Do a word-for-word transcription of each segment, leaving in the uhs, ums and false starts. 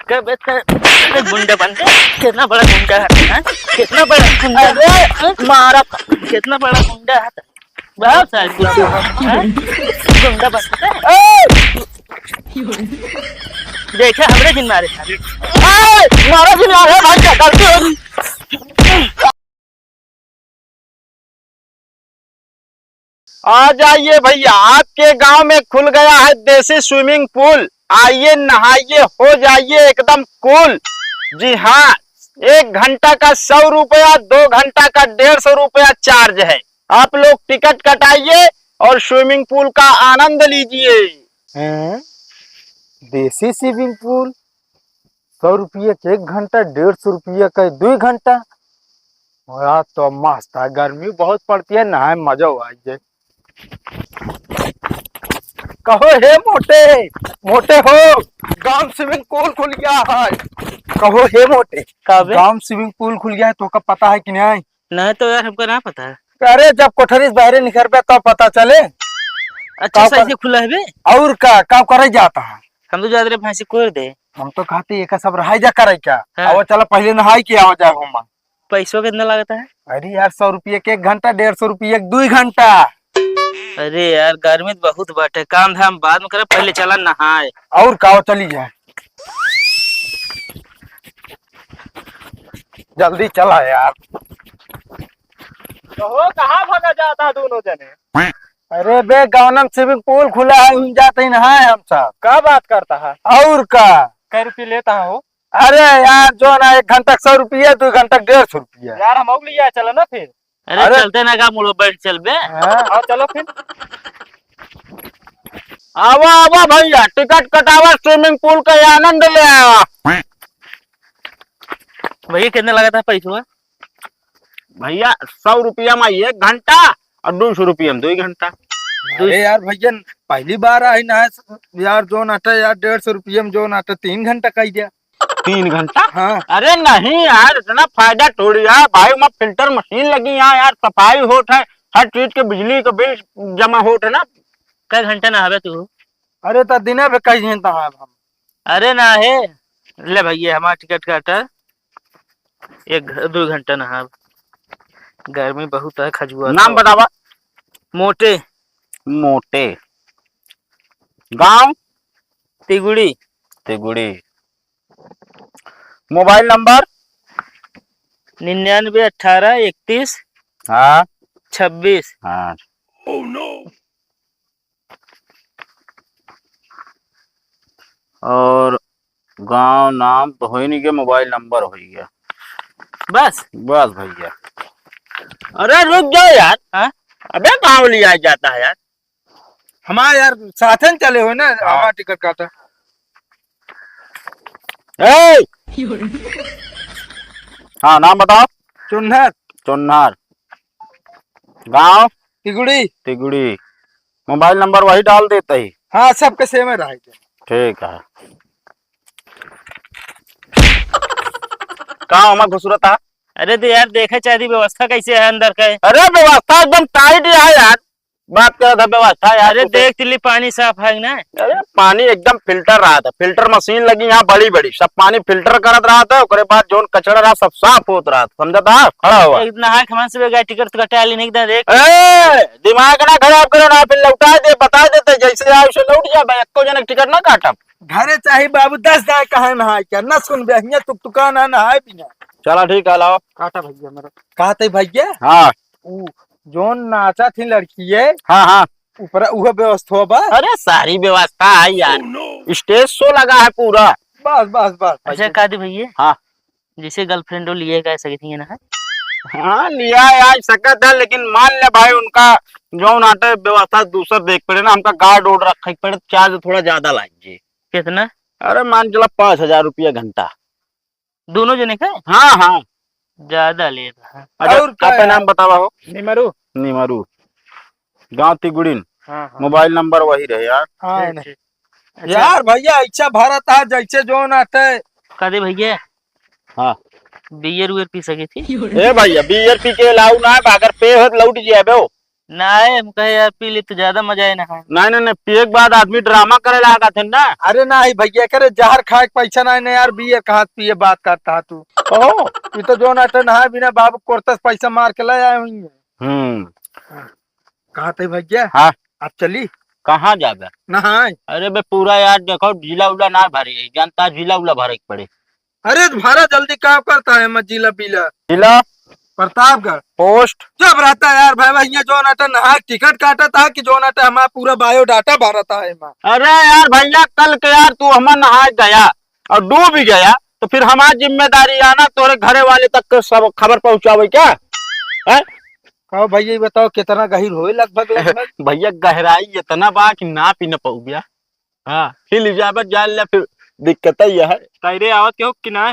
कब, कब, कब गुंडा बनते? कितना बड़ा गुंडा है, हैं? कितना बड़ा गुंडा है? अरे, मारा। कितना बड़ा गुंडा है? बहुत सारे गुंडा है, हैं? गुंडा बनते हैं। ए! देखा, हमरे जिन मारे। ए! मारा जिन मारे, भाई, क्या गलती हो गई? आ जाइए भैया, आपके गांव में खुल गया है देसी स्विमिंग पूल। आइए, नहाइए, हो जाइए एकदम कूल। जी हाँ, एक घंटा का सौ रुपया, दो घंटा का डेढ़ सौ रुपया चार्ज है। आप लोग टिकट कटाइए और स्विमिंग पूल का आनंद लीजिए। हैं? देसी स्विमिंग पूल? सौ रुपये के एक घंटा, डेढ़ सौ रुपये का दुई घंटा। यार तो मस्त है, गर्मी बहुत पड़ती है, नहाए मजा आ जाए। कहो हे मोटे, मोटे हो, गांव स्विमिंग पूल खुल गया है। कहो हे मोटे, का बे? गांव स्विमिंग पूल खुल गया है, तोका पता है कि नहीं? नहीं तो यार, हमका ना पता है। अरे, जब कोठरी से बाहरे निकरबे तब पता चले। अच्छा, का सही कर-, से खुला है बे? और का, का करे जाता है? हम तो जात रहे भैंसी कोर दे। हम तो कहते, ये का सब रहाई जा करे क्या? हाँ। आओ, चलो, पहले नहाई के आओ जाए हम। पैसो कितना लगता है? अरे यार, सौ रुपये के एक घंटा, डेढ़ सौ रुपये के दुई घंटा। अरे यार, गर्मी तो बहुत बाटे, काम धाम बाद में करे, पहले चला नहाए। और का, चली जाए, जल्दी चला यार। कहो, कहाँ भागा जाता है दोनों जने? अरे बे, गाँव में स्विमिंग पूल खुला है, उन जाते ही नहाए हम सब। का बात करता है? और का? कै रुपये लेता है हो? अरे यार, जो ना, एक घंटा के सौ रुपया, दो घंटा के डेढ़ सौ रुपया। यार, हम और लिया चला ना फिर। अरे, अरे। चलते ना का मुड़ो बैठ चल बे। हाँ। हाँ, चलो फिर। आवा, आवा भैया, टिकट कटावा, स्विमिंग पूल का आनंद ले आवा। भैया, कितना लगा था पैसवा? भैया, सौ रुपया में एक घंटा और दो सौ रुपया में दो घंटा। अरे यार भैया, पहली बार आई ना यार, जो नाटा यार, डेढ़ सौ रुपया में जो नाटा तीन घंटा कह दिया। तीन घंटा? हाँ। अरे नहीं यार, इतना फायदा थोड़ी है भाई, वहाँ फिल्टर मशीन लगी है यार, सफाई होत है, हर चीज के बिजली का बिल जमा होत है ना। कै घंटा नहावे तू? अरे तो दिने पे कई घंटा नहावे हम। अरे ना हे, ले भैया हमार टिकट काटा, एक घ-, दो घंटा नहाब, गर्मी बहुत है, खजुआ नाम तो। बतावा। मोटे। मोटे। गांव? तिगुड़ी। तिगुड़ी। मोबाइल नंबर? निन्यानवे अठारह इकतीस हाँ। छब्बीस। हाँ। और गांव नाम तो हो ही नहीं गया, मोबाइल नंबर हो ही गया। बस? बस भैया। अरे रुक जाओ यार। हाँ? अबे गांव लिया जाता है यार। हमारे यार साथन चले हो ना, हाँ। हमारा टिकट काटा। ए! हाँ, नाम बताओ। चुन्नर। चुन्नर। गांव? तिगुड़ी। तिगुड़ी। मोबाइल नंबर वही डाल देते ही। हाँ, सबके सेम रहे। ठीक है। का ओमा घुसरत है? अरे तो यार, देखे चाही व्यवस्था कैसे है अंदर के। अरे, व्यवस्था एकदम टाइट है यार। बात करत है व्यवस्था यार, अरे तू तो देख तिल्ली, पानी साफ है कि ना? अरे, पानी एकदम फिल्टर रहत है, फिल्टर मशीन लगी यहाँ बड़ी बड़ी, सब पानी फिल्टर करत रहत है, ओकरे बाद जौन कचरा रहत सब साफ होत रहत, समझत है? खड़ा हुआ। एक नहाए के मन से बेगा टिकट तो कटा ली नहीं देख। ए, दिमाग ना खराब करो ना, फिर लौटा दे, बता देते जैसे आए उसे लौट जा भाई, एको जने टिकट ना काटब। घरे चाही बाबू, दस जाए कहाँ नहाए क्या? ना सुन बे, हियाँ तुक तुका ना नहाए बिना। चला ठीक है, लाओ। काटा भैया मेरा। कहते भैया? हाँ। उ जोन नाचा थी लड़की है। हाँ, हाँ। ऊपर उहे व्यवस्था बा? अरे सारी व्यवस्था है यार। Oh no। स्टेज शो लगा है पूरा। बस, बस, बस, अच्छा, भैया। का दी भैया? हाँ। जैसे गर्लफ्रेंडो लिए गा सके थी ना? हाँ, लिया है, आ सकत है, लेकिन मान ले भाई, उनका जौन आटे व्यवस्था दूसर देख पड़े ना, हमका गार्ड ओर्ड रखे के पड़े, चार्ज थोड़ा ज्यादा लाग जी। कितना? अरे मान चला पाँच हजार रुपया घंटा। दोनों जने के? हाँ, हाँ। ज्यादा ले रहा है। अच्छा, और का आपका है? नाम बतावा हो? निमरू। निमरू। गांव तिगुड़िन। हाँ, हाँ। मोबाइल नंबर वही रहे यार। हाँ, ठीक, नहीं। ठीक। अच्छा। यार भैया, ऐसा भारत है जैसे जौन आटे। का दे भैया? हाँ। बियर उयर पी सके थी? ए भैया, बियर पी के लाऊ ना, अगर पे हो तो लौट जाबे हो। नाहीं, हम कहे यार पी ली तो ज्यादा मजा आए ना है। नहीं, नहीं, नहीं, पिए के बाद आदमी ड्रामा करे लागत है ना। अरे नाहीं भैया, करे जहर खाए के पैसा नाहीं ना यार, बियर कहाँ से पिए, बात करता है तू। ओहो। ये तो जौन अटे नहाए बिना बाबू कोर्ता से पैसा मार के ले आए हुई है। हम्म। हाँ। कहाँ थे भैया? हाँ। अब चली? कहाँ जाबे? नहाए। अरे बे, पूरा यार देखो, जिला उला ना भरे, जनता जिला उला भरे के पड़े। अरे तो भरा जल्दी, काम करता है मैं जिला बिला। जिला? प्रतापगढ़। पोस्ट? चुप रहता है यार भाई, भाई, ये जौन अटे नहाए टिकट काटता है कि जौन अटे हमारा पूरा बायोडाटा भरता है मैं। अरे यार भैया, कल के यार तू हमार नहाए गया और डूब गया, तो फिर हमार जिम्मेदारी आना तोरे घरे वाले तक के सब खबर पहुँचावे क्या? हैं? कहो भैया, ये बताओ कितना गहिर होए लगभग, लगभग? भैया, गहराई इतना बा कि नाप ही न पउबिया। हाँ, हिल जाबे, जान ले, फिर दिक्कत ही है। तैरे आवत के हो कि ना?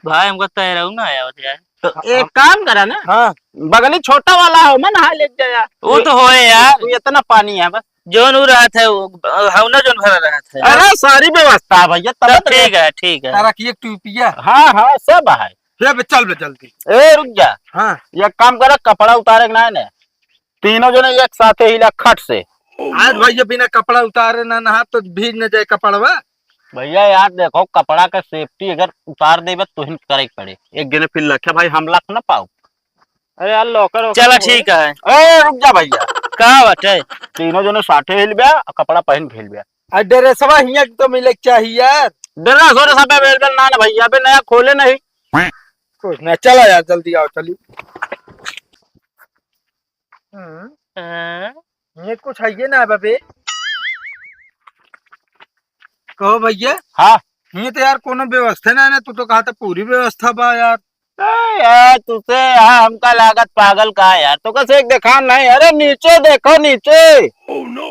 भाई, हमको तैरऊ ना आवत यार। तो हाँ, एक हाँ। काम करा ना, हाँ। बगली छोटा वाला हो, मन हाय ले जाया। वो तो होए यार। वो इतना पानी है बस। जौन उ रहत है, वो, हौना जौन भरा रहत है। अरे, सारी व्यवस्था है भैया, तब तब तो ठीक है, ठीक है। तारा की एक टूपिया। हाँ, हाँ, सब है। ले बे, चल बे जल्दी। ए, रुक जा। हाँ। एक काम करा, कपड़ा उतारे के ना है ना, तीनों जने एक साथे हिला खट से। आज भैया बिना कपड़ा उतारे ना नहा तो भीज न जाए कपड़वा। भैया यार देखो, कपड़ा का safety अगर उतार देबे तो तुहिन करे के पड़े। एक जने फिर लखे भाई हम लख ना पाओ। अरे यार, locker वोकर चला हो। ठीक है। ए, रुक जा भैया। का बाटे? तीनों जने साथे हिल बे, कपड़ा पहन के हिल बे। आ ड्रेसवा हियां के तो मिले के चाहिए यार। ड्रेस हो रे सब available ना, ना भैया, अबे नया खोले नहीं। कुछ ना, चला यार, जल्दी आओ, चली। हम्म। हाँ। ये कुछ है ये ना बबे। कहो भैया। हाँ। ये तो यार कोनो व्यवस्था ना है ना, तू तो कहा था पूरी व्यवस्था बा यार। ए यार, तुसे यहाँ हमका लागत पागल का है यार, तो कैसे एक देखा नहीं। अरे नीचे देखो, नीचे। Oh no।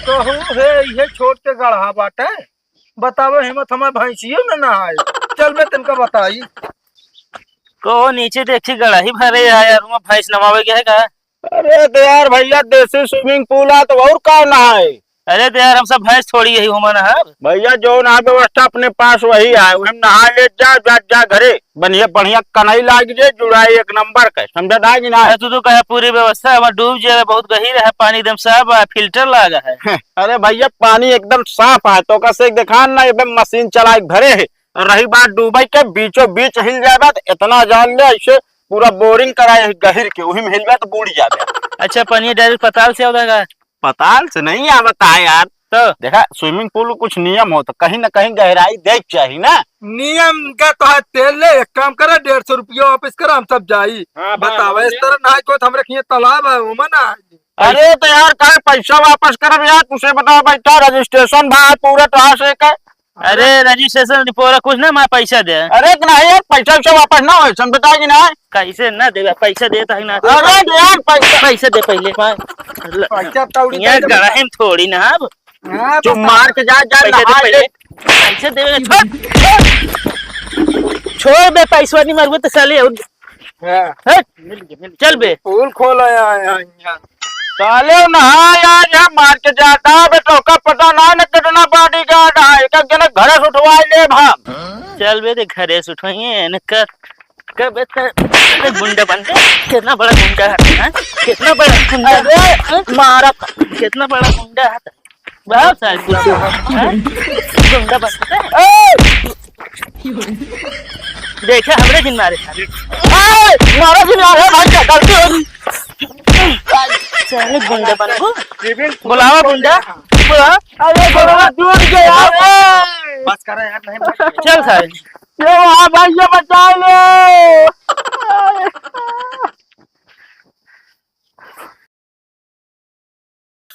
कहूँ है, ये छोट के गढ़ा बाटे। बतावे हिम्मत हमारे भैंसियों में ना आए। चल मैं तनका बताई। कहो नीचे देखी गड़ाही भरे है यार, वहाँ भैंस नवावे गया है का? अरे तो यार भैया देसी swimming pool आ तो और का ना है? अरे तो यार हम सब भैंस थोड़ी यही हुमा नहाब। भैया जो ना व्यवस्था अपने पास वही है, वही नहा ले जा, जा, जा घरे। बढ़िया, बढ़िया कनई लाग जे, जुड़ाई एक नंबर के, समझा था कि ना? अरे तू तो कहे पूरी व्यवस्था है, वहाँ डूब जे, बहुत गहिर है, पानी एकदम साफ है, filter लागा है। अरे भैया पानी एकदम साफ है, तो का से एक देखा ना, एकदम मशीन चला के भरे है। और रही बात डूबे के, बीचों बीच हिल जाए तो इतना जान ले, ऐसे पूरा boring कराए है गहिर के, वही में हिल जाए तो बूड़ जाए। अच्छा, पानी direct पताल से आवता का? पताल से नहीं आवता है यार। तो? देखा, swimming pool कुछ नियम हो तो कहीं ना कहीं गहराई देख चाहिए ना। नियम का तो है, तेल ले, एक काम करा, डेढ़ सौ रुपया वापस करा, हम सब जाई। हाँ, बा, बतावा, हो इस गया। तरह ना कोई तो हमरे खिए तालाब है, ओमा ना है। अरे तो यार, काहे पैसा वापस करब यार? तुसे बताओ, बैठा registration भा पूरा तो आ से का। अरे registration पूरा कुछ ना, मैं पैसा दे। अरे तो नहीं यार, पैसा वैसा वापस ना हो, समझता है कि ना? कैसे ना देवे? पैसा देता है ना। अरे यार, पैसा। पैसा दे पहले। पैसा कौड़ी यहाँ दे दे। गड़ा है थोड़ी ना अब। हाँ, जो बता। मार के जा, जा, पैसा दे नहा पहले। ले। पैसा दे, छोड़। छोड़ बे, पैसा नहीं मारबो तो साले। हाँ। हट। मिल गया, मिल गया। चल बे। पोल खोला यहाँ, यहाँ, यहाँ। साले नहा यार, यहाँ मार के जाता है बे, तो का पता ना न कितना bodyguard है, एक एक जने घरे से उठवा ले हम। चल बे, ते घरे से उठवाइए, न कर, कर बे, ते, ते गुंडा बन के, कितना बड़ा गुंडा है, हाँ? कितना बड़ा गुंडा है, अरे, हाँ? मारा। कितना बड़ा गुंडा है। बहुत सारे गुंडे हैं, हैं? गुंडा बनते हैं। ए! देखे, हमरे जिन मारे सारे। ए! मारा जिन मारे, भाई, क्या गलती हो गई? साले गुंडा बनबो। बुलावा गुंडा। बुला। अरे, गुंडा टूट गया। बस करा यार, नहीं बस। चल सारे। ये वहाँ भाई, ये बचा ले।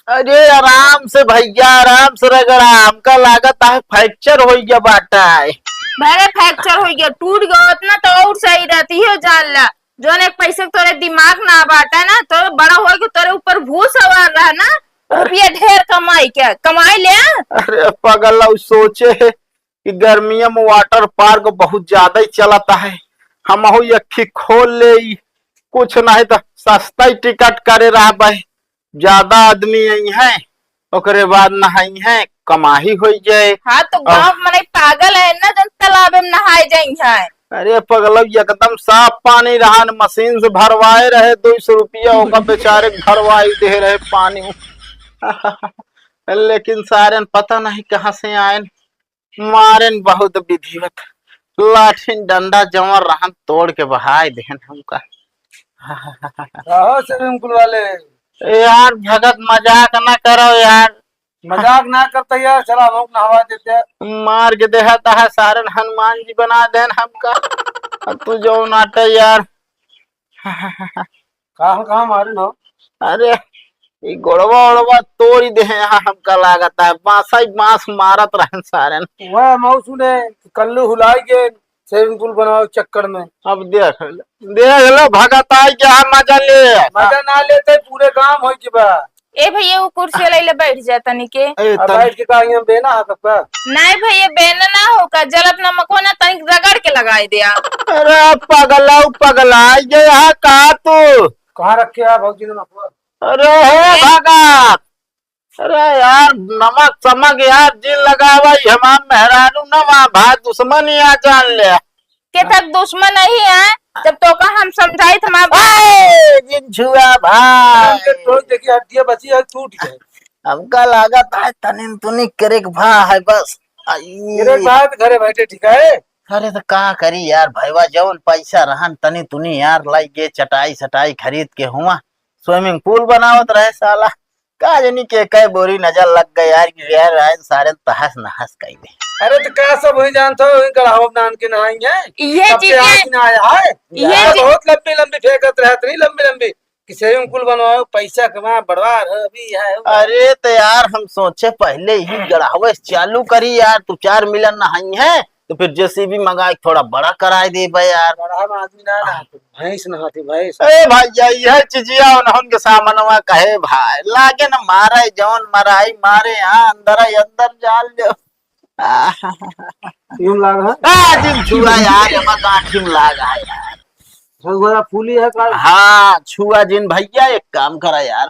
अरे आराम से भैया, आराम से रगड़ा, हमका लागत है fracture होइ गया बाटा है। भले fracture होइ गया, टूट गया होत ना तो और सही रहती हो, जान ला। जौन एक पैसे के तोरे दिमाग ना बाटा ना, तो बड़ा होइ के तोरे ऊपर भूत सवार रहा ना, रुपया ढेर कमाई के, कमाई ले। अरे पगला, उ सोचे है कि गर्मिया में water park बहुत ज्यादा ही चलत है, हमहू एक ठी खोल ले, कुछ नहीं तो सस्ता ही टिकट करे रहबे, ज्यादा आदमी आई हैं, ओकरे बाद नहाई हैं, कमाही होइ जाए। हाँ, तो और गाँव में मनई पागल है ना, जौन तालाब में नहाए जाई हैं। अरे पगलऊ, एकदम साफ पानी रहन, मशीन से भरवाए रहे, दो सौ रुपया ओका बेचारे के भरवाई दे रहे पानी। लेकिन सारेन पता नहीं कहाँ से आएन, मारेन बहुत विधिवत, लाठिन डंडा जवन रहन तोड़ के बहाय देहन हमका। कहो swimming pool वाले? यार भगत, मजाक ना करो यार। मजाक ना करते यार, चला हम लोग नहवा देते। मार के देहा तहा सारेन हनुमान जी बना देन हमका। अब तू जो नाटे यार। कहाँ, कहाँ मारे ना? अरे, ई गोड़वा ओड़वा तोड़ ही दे यहाँ, हमका लागत है बांसा ही बांस मारत रहन सारेन। वह मऊ सुने, कल्लू हुलाई के swimming pool बनावे चक्कर में। अब देख ले, देख ले, भगत आई के यहाँ मजा ले। मजा ना लेते, पूरे गांव हो जिबा। ए भैया, वो कुर्सी वाला ले बैठ जा तनी के। ए, अब तनी बैठ के का यहाँ बेना है सबका? नहीं भैया, बेना ना हो का, जलत नमक हो ना, तनी रगड़ के लगाई दे। अरे पगला, पगला, ये यहाँ का तू? कहाँ रखे है भौजी नमक? अरे हे भगत, अरे यार, नमक समक यार, जिन लगावा, ई हमार मेहरारू न मा भाई, दुश्मन ही आ जान ले। के तक दुश्मन नहीं है, जब तोका हम समझाई त हमार ए, जिन छुआ भाई। हमके टोक देखी, हड्डियां बची है, टूट गए। हमका लागत है, तनिन तुनी करेक भा है बस। आई। करेक भा है तो घरे बैठे ठीक है। अरे तो का करी यार, भईवा जवन पैसा रहन, तनी तुनी यार, लाई गे चटाई सटाई खरीद के हुआ, swimming pool बनावत रहे साला। का जानी के कै बोरी नजर लग गई यार, कि यार आए सारे तहस नहस कई दे। अरे तो का सब वही जानत हो, वही गढ़ावा में नान के नहाई है। ये सबके चीजें, आँख ना आया है। ये यार चीज बहुत लंबी लंबी फेंकत रहत रही, लंबी लंबी। कि swimming pool बनवाओ, पैसा कमा, बड़वार हो, अभी है। अरे तो यार हम सोचे पहले ही गढ़ावे से चालू करी यार, तू चार मिलन नहाई है। तो फिर JCB मंगा के थोड़ा बड़ा कराए देबे यार। बड़ा हम आदमी ना नहाते, भैंस नहाती, भैंस। ए भैया, यह चीजिया उन्हन के सामनवा कहे भाई, लागे न मारे, जौन मराई मारे, यहाँ अंदर ही अंदर जाल जो। यूं लाग है? आ, जिन छुआ यार, एमा गांठी में लाग है यार। झगोरा फूली है का? हाँ, छुआ जिन भैया, एक काम करा यार,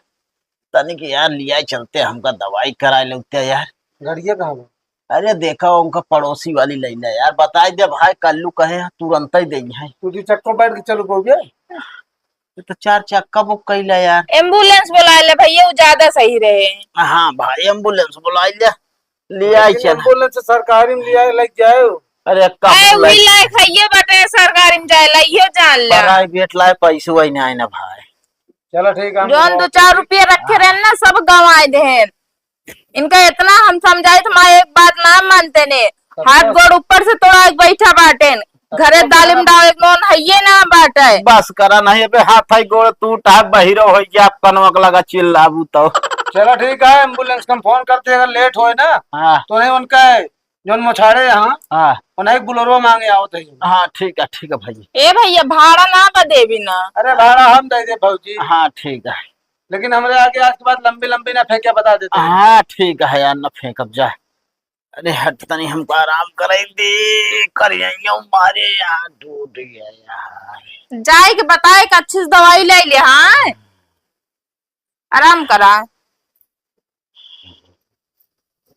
तनिक यार लिया चलते, हमका दवाई कराए लगते यार। गड़िया कहाँ बा? अरे देखा, उनका पड़ोसी वाली लैला यार, बताई दे भाई, कल्लू कहे हैं, तुरंत ही दे है। तू दू चक्को बैठ के चलू पहुँचे? ये तो चार चक्का बुक कैला यार। Ambulance बुलाए ले भैया, वो ज्यादा सही रहे। हाँ भाई, ambulance बुलाए ले, लिया लेकिन चल। Ambulance से सरकारी में लिया लग जाए। अरे अरे कहाँ वही लायक है ये बटे, सरकारी में जाए ला, इहो जान ले। Private लाए पैसे वही नहीं आए ना भाई। चलो ठीक है, हम जौन दो चार रुपया रखे रहन ना, सब गंवाए देहन। इनका इतना हम समझाई त माँ एक बात ना मानते ने। हाथ गोड़ ऊपर से तोड़ा के बैठा बाटेन। घरे दालिम डावे के नोन हइये ना बाटे। बस करा नहीं, अबे हाथ है गोड़ टूट है, बहिरो हो गया, आप कनवा के लगा चिल्लाबू तो। चलो ठीक है, ambulance का हम phone करते हैं, अगर late होए ना, हाँ। तो नहीं उनका जौन मोछाड़े यहाँ, हाँ। उन्हें एक Bolero मांगे आवत है। हाँ, ठीक है, ठीक है भाई। ए भैया, भाड़ा ना बा देबी ना। अरे भाड़ा हम दे दे भौजी। हाँ, ठीक है। लेकिन हमरे आगे आज के बाद लंबी लंबी ना फेंके, बता देते हैं। हाँ, ठीक है यार, ना फेंकब जा। अरे हट तनी, हमको आराम करे दे, कर यहीं मारे यार, टूट गया यार। जाए के बताए के अच्छे से दवाई ले ले, हाँ? आराम करा।